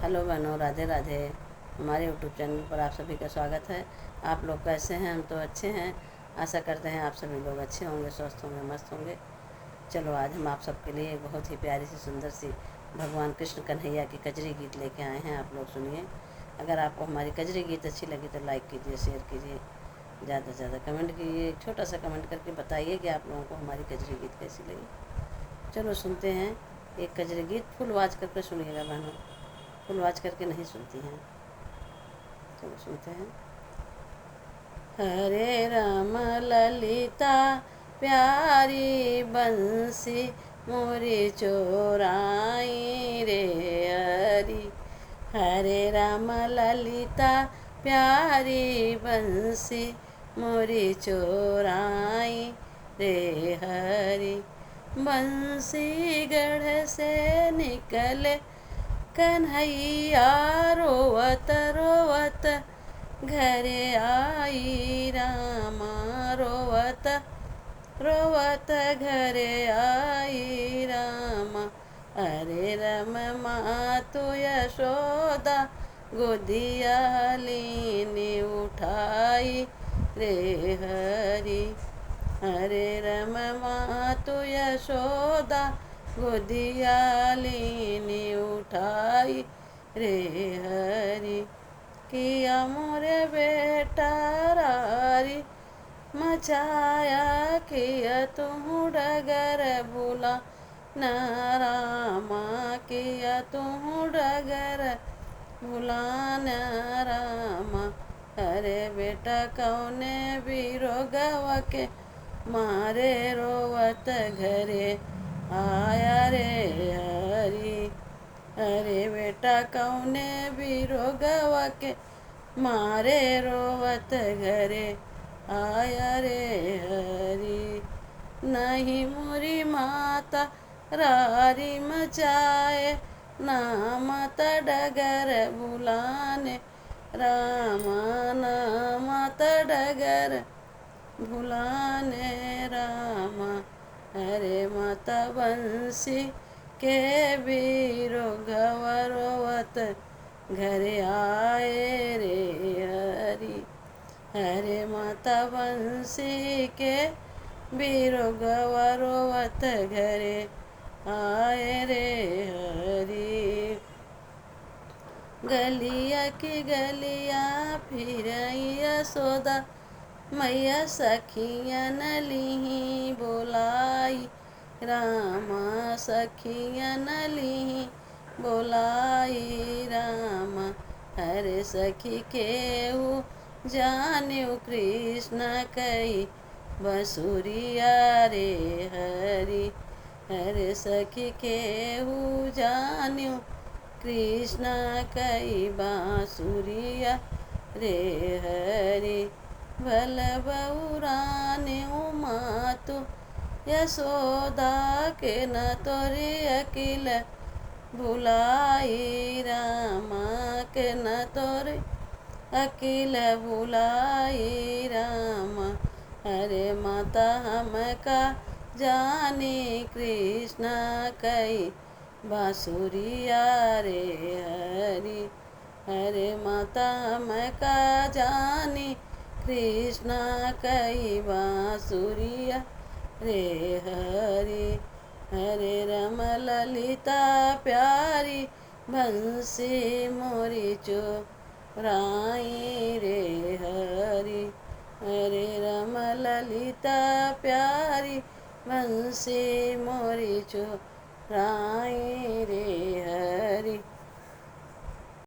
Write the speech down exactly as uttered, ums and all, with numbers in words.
हेलो बहनों, राधे राधे। हमारे YouTube चैनल पर आप सभी का स्वागत है। आप लोग कैसे हैं? हम तो अच्छे हैं। आशा करते हैं आप सभी लोग अच्छे होंगे, स्वस्थ होंगे, मस्त होंगे। चलो, आज हम आप सबके लिए एक बहुत ही प्यारी सी, सुंदर सी भगवान कृष्ण कन्हैया की कजरी गीत लेके आए हैं। आप लोग सुनिए। अगर आपको हमारी कजरी गीत अच्छी लगी तो like कीजिए, share कीजिए, ज़्यादा से ज़्यादा comment कीजिए। एक छोटा सा comment करके बताइए कि आप लोगों को हमारी कजरी गीत कैसी लगी। चलो, सुनते हैं एक कजरी गीत। Full watch करके सुनिएगा बहनों, full watch करके नहीं सुनती हैं। चलो, सुनते हैं। हरे राम ललिता प्यारी बंसी मोरी चोराई रे हरी। हरे राम ललिता प्यारी बंसी मोरी चोराई रे हरी। बंसीगढ़ से निकले कन्हैया रोवत रोवत घरे आई रामा, रोवत रोवत घरे आई रामा। अरे राम मातु यशोदा गोदिया लीनी उठाई रे हरी। अरे राम मातु यशोदा गोदिया लीनी उठाई रे हरी। किया मोरे बेटा रारी मचाया, किया तुहूँ डगर भुला ना रामा, किया तुहूँ डगर भुला ना रामा। अरे बेटा कौने बिरोगवा के मारे रोवत घरे आया रे हरी। अरे बेटा कौने बिरोगवा के मारे रोवत घरे आया रे हरी। नहीं मोरी माता रारी मचाए, ना माता डगर भुलाने रामा, ना माता डगर भुलाने रामा। अरे माता बंसी के बिरोगवा रोवत घरे आए रे हरी। अरे माता बंसी के बिरोगवा रोवत घरे आए रे हरी। गलिया के गलिया फिरई यशोदा मैया सखियन लिही बोलाई रामा, सखियन लिही बोलाई रामा। हरे सखी केहू जान्यू कृष्ण कई बसुरिया रे हरी। हरे सखी केहू जान्यू कृष्ण कई बांसुरिया रे हरी। भल बउरान्यू मातु यशोदा के न तोरी अकिल भुलाई रामा, के न तोरी अकिल भुलाई रामा। अरे माता हमका जानी कृष्ण कई बांसुरिया रे हरी। अरे माता हमका जानी कृष्ण कई बांसुरिया रे हरी। हरे राम ललिता प्यारी बंसी मोरी चोराई रे हरी। हरे राम ललिता प्यारी बंसी मोरी चोराई रे हरी।